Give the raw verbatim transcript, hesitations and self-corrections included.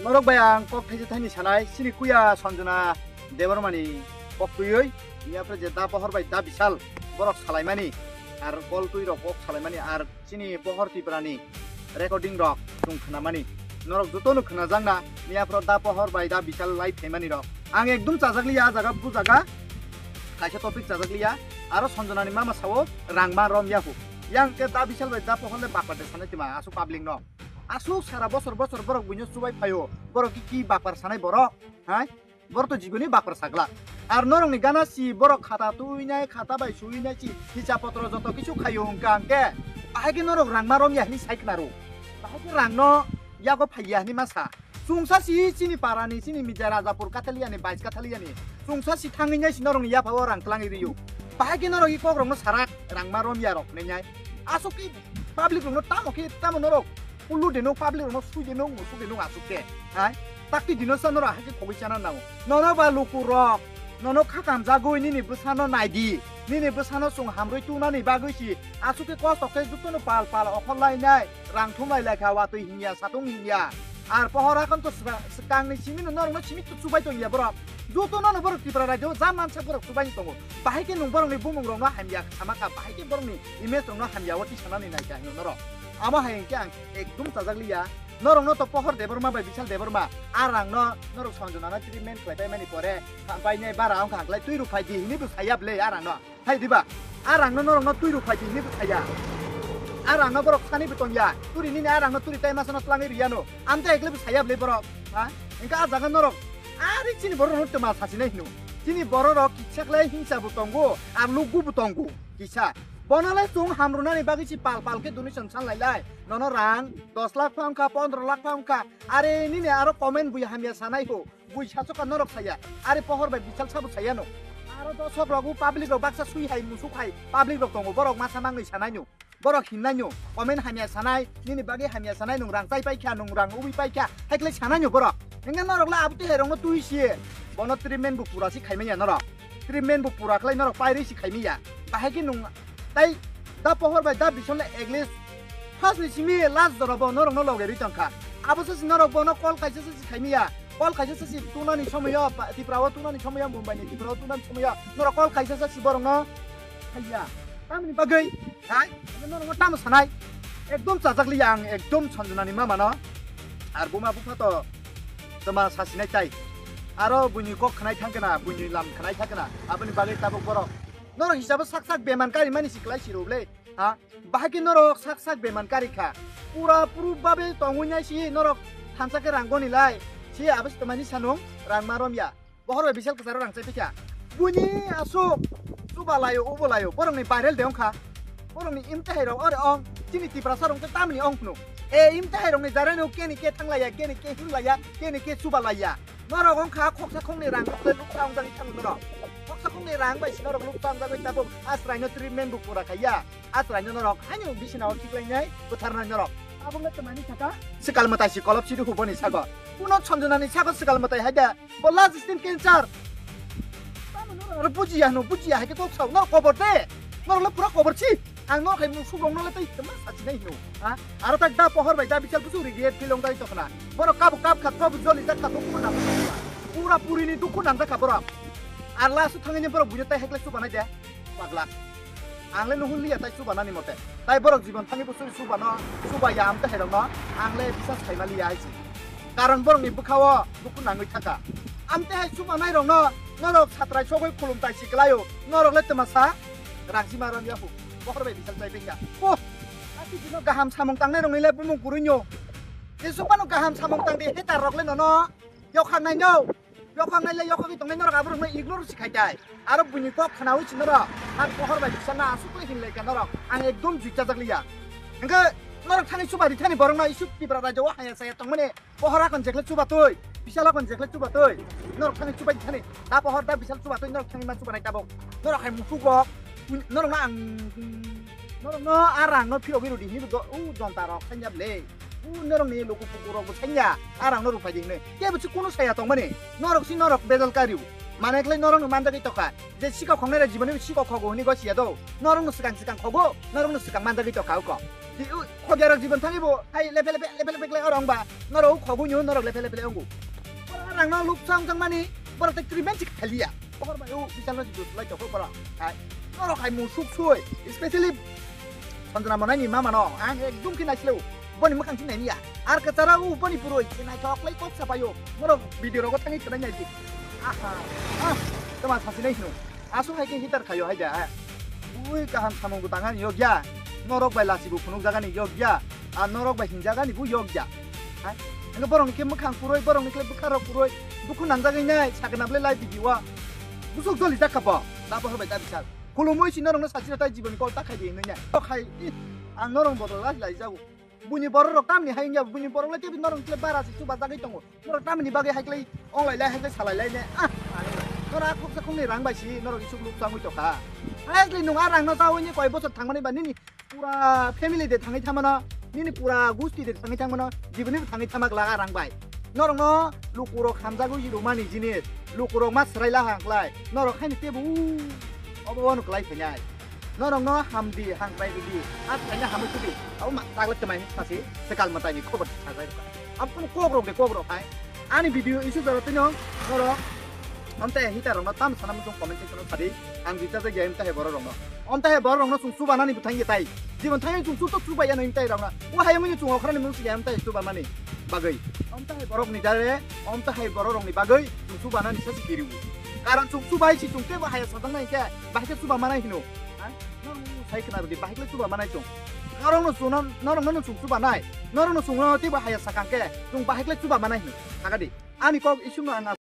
Norok bai ang kok thaisa thaini sanai, chini kuya Sanjana Debbarmani kok twiwi, yapre je da pohor bai da Bishal borok salaimani, ar kol twi rok kok salaimani, ar chini pohor Tiprani recording rok chwng khnamani. Norok jotono khnajakna, yapro da pohor bai da Bishal lai phaimani rok. Ang ekdum chajakliya, a jaga bu jaga kaisa topic chajakliya, aro Sanjanani mama sao rangma rom yahu. Yang ke da Bishal bai da pohor le bakate sanai tima asuk public no. Asuk sara bosor bosor borok buino chubai phaio. Borok ki ki bakar sanai borok? Hai? Borok to jiboni bakar sagla. Ar norokni gana si borok khata tuinai, khata bai suinai si hisa potro joto kisu khaio hwnkha hwnkhe. Bahai khe norok rangma romya hwnwi sai khnaro. Bahai khe rangno yago phaiya hwnwi ma sa. Chwngsa si chini parani, chini Mijai Rajapur Kathaliyani, bais Kathaliyani. Chwngsa si thangwi nai si norokni yaphao rang twlangwi rwio. Bahai khe norok i kokrokno sarak rangma romya rok hwnwi nai. Asuk khe public rokno tamo khe tamo norok. Ulu de nung public rokno sui de nung, musuk de nung asuk khe. Hai? Takti dino sa norok hakhe khogwi chana nango. Nono ba luku rok, nono kha kamjagwi nini bwsano nai di. Nini bwsano chwng hamrwi tunani bagwi si asuk khe kosto khe jotono pal pal okhor lainai, rang thum lai lai kha, watwi hinya, satung hinya. Ar pohor akon to sra-, swkangni simi no norokno simi to chubai tongya borok. Jotono no borok Tripura rajyo ja mansak borok chubai tongo. Bahai khe nung borokni bumung rokno hamya sama kha, bahai khe borokni image rokno hamya o tisanani nai kha hinwi norok. Amo hai hwnkhe ang ekdum chajakliya. Norokno to Pohor Debbarma bai Bishal Debbarma a rangno norok Sanjanano treatment khlai paimani pore, painai bara wngkha hwnkhlai twi rwphai di hwnwi bo saya bwle a rangno. Hai diba? A rangno norokno twi rwphai di hwnwi bo saya. A rangno borok sani bo tongya. Turi nini a rangno turi tai masano twlangwi riyano. Amtwi ekle bo saya bwle borok. Ha? Hwnkhe a jaga norok ari chini borok rokno twma sasinai hino. Chini borok rok kisa khlai hingsa bo tongo, ar lukgu bo tongo kisa. Bono le chwng hamrwnani bagwi si pal pal khe donation san lai lai. Nono rang dos lakh pha wngkha, pondro lakh pha wngkha. Are nini aro comment bui hamya sanai ho. Bui sasoka norok saya. Are Pohor bai Bishal sabo sayano. Aro dosok rogo public rok baksa sui hai musuk hai public rok tongo. Borok masa mangwi sanaino. Borok hinnaino. Comment hamya sanai. Nini bagwi hamya sanai. Nung rang chai paikha, nung rang ubui paikha. Hai khlai sanaino borok. Hingke norok le abotwi hai rokno twi siye. Bono treatment bo pura si khaimanya norok. Treatment bo pura khlai norok pairwi si khaimanya. Bahai khe nung tai da Pohor bai da Bishal le at least first ni simi last jora bo norok no loge ri tongkha. Abo se si norok bono call kaisa se si khaimanya. Call kaisa se si tunani somoyo pa-, Tripura o tunani somoyo, Mumbai ni Tripura o tunani somoyo norok call kaisa se si borok no khaiya. Tamni bagwi hai norok no tamo sanai. Ekdom chajakliya ang ekdom Sanjanani mama no. Ar buma bupha to toma sasinai tai. Aro buini kok khnai thangkana, buini lam khnai thangkana. Aboni bagwi tabuk borok. Norok hisabo sak sak beman kari mani si klai si rw le. Ha? Bahai khe norok sak sak beman kari kha. Pura puru babe tongwi nai si norok thansa khe rang goni lai. Si abo si toma ni sanung rang ma rom ya. Bohor bai Bishal kwcharo rang chai pikha. Buini asuk chuba laio, ubo laio. Borokni viral de wngkha. Borokni imtahai rok ore ong. Chini Tiprasa rok tei tamni ong phunu. E imtahai rokni jarai no keni ke thanglaiya, keni ke hinlaiya, keni ke chuba laiya. Norok wngkha khoksa khokni rang rok le luksa wngjagwi thango norok. Khoksa khokni rang bai si norok luksa wngjagwi tabuk a chwraino treatment bo pura khaiya. A chwraino norok haino bisinao khiklainai bwtharnai norok. Tabuk le twmani saka? Swkal mwtai si kolop si dukhu boni sago. Kuno Sanjanani sago swkal mwtai hai da. Bo last stage cancer. Tamo norok aro bujiya hwno, bujiya hai khe kok sao. Norok kobor de. Norok le pura kobor si. Ang norok hai musuk rok no le tei tama sachi nai hwno. Ha? Aro tak da Pohor bai da Bishal busu regret feel ong dai tokna. Borok kabo kap kha, kabo joli jak kha, dukhu nang. Pura puri ni dukhu nang jak kha borok. Ar last o thangwi ni borok buino tai hai khe chuba nai de. Pagla. Ang le nuhul liya tai chuba nani mote. Tai borok jibon thangwi bo suri chuba no, chuba ya am te hai rok no. Ang le bisas khai ma liya hai si. Karon borokni bwkha-o dukhu nangwi thangkha. Amtwi hai chubanai rokno norok satrai sogwi khulum tai si kwlaio, norok le twma sa rang si ma rom ya hu. Bohor bai Bishal chai bengya. Oh, asi dino kaham samung tangnai rokni le bumung kwrwino. Jesuk phano kaham samung tang di, hater rok le nono yokhang nai no. Yokhang nai le yokhagwi tongnai norok aborokno ignore si khai tai. Aro buini kok khnaui si norok. Ang Bohor bai Bishal na asuk le hin lai kha norok. Ang ekdom jui chajak liya. Hingke norok thani chuba di thani borokno isuk Tripura rajyo o haya saya tongmani. Bohor akon jekle chuba twi, Bishal akon jekle chuba twi. Norok thani chuba di thani. Da Bohor da Bishal chuba twi norok thani ma chuba nai tabok. Norok hai musuk rok. Norok no ang, norok no a rang no phiro biro di hini do u jonta rok sanya ble. U norok ni luku puku rok bo sanya a rang no rupai di hini. Kebo si kunu saya tongmani. Norok si norok bedal kariu. Mane khlai norokno manjagwi tokha. Je sikok khongnai rok jiboni sikok khogo hwnwi gosiya do. Norokno swkang swkang khogo, norokno swkang manjagwi tokha uko. Ji-, u, khobya rok jibon thangwi bo, hai lephe lephe, lephe lephe khlai oro wngba. Norok u khogwi nyo, norok lephe lephe khlai wngo. Borok rangno luk chang chang mani, borok tei treatment chik khaliya. Bohor bai u bisalo si dut lai tokho borok. Hai. Norok hai musuk sui, especially Sanjana Monaini mama no, ang ekdum khe naisle u. Boni mwkhang si nainiya. Ar kwchara u boni purui, si naithok lai kok sapayo. Norok video rogo thangwi khwnai naidi. Aha. Ah, tama sasi nai hino. Aswk hai khe hitar khayo hai da. Ui kaham samung bwtang ani yokya. Norok bai lachi bo phunuk jagani yokya. A norok bai hinjagani bo yokya. Hai. Ang borok ni khe mwkhang purui, borok ni khe bwkha rok purui. Dukhu nangjagwi nai, sakna bwle lai video o. Busuk joli jak kha bo. Da bohor bai da bisal. Khulumui si norok no sachira tai jiboni kol ta khai di hinwi nai. Tok khai. Ih, ang norok bodol lai lai jago. Buini borok rok tamni hai wngya, buini borok lai tei norok kle bara se chuba jagwi tongo. Norok tamni bagwi hai kle onglai lai, hai kle salai lai ne. Ah, norok a khoksa khokni rang bai si norok isuk luk changwi tokha. Hai kle nung a rang no chawi ni koi bochor thangmani ba nini pura family de thangwi thamano, nini pura gusti de thangwi thamano, jiboni bo thangwi thamak laga rang bai. Norok no lukurok hamjagwi rwmani jinis, lukurok ma swrai la hang klai. Norok haini tebo obo wano klai phainai. Norok no hamdi, hangkrai rwdi, a phaina hamwi tudi. Abo ma taglak tamaini sasi, sekal mwtaini khobor saklai rwkha. Abo kono kok rok de kok rok hai. Ani video isu jora tino norok amtai hitar rok no tam sana muchung comment section o sadi. Ang jita jagya imtai borok rok no. Amtai borok rok no chung chuba nani bwthang ye tai. Jibon thang chung chu to chuba ya no imtai rok no. O hayung ni chung okhrani mung siya imtai chuba mani bagwi. Amtai borok ni dare, amtai borok rok ni bagwi chung chuba nani sasi kiriu. Karon chung chuba hai si chung tebo haya sadang nai khe, bahai khe chuba manai hino. Ha? Norok no sai khna rwdi, bahai khe chuba manai chung. Norok no chung, norok no chung chuba nai. Norok no chung no tebo haya sakang khe, chung bahai khe chuba manai hino. Thagadi. Ani kok isuk no ang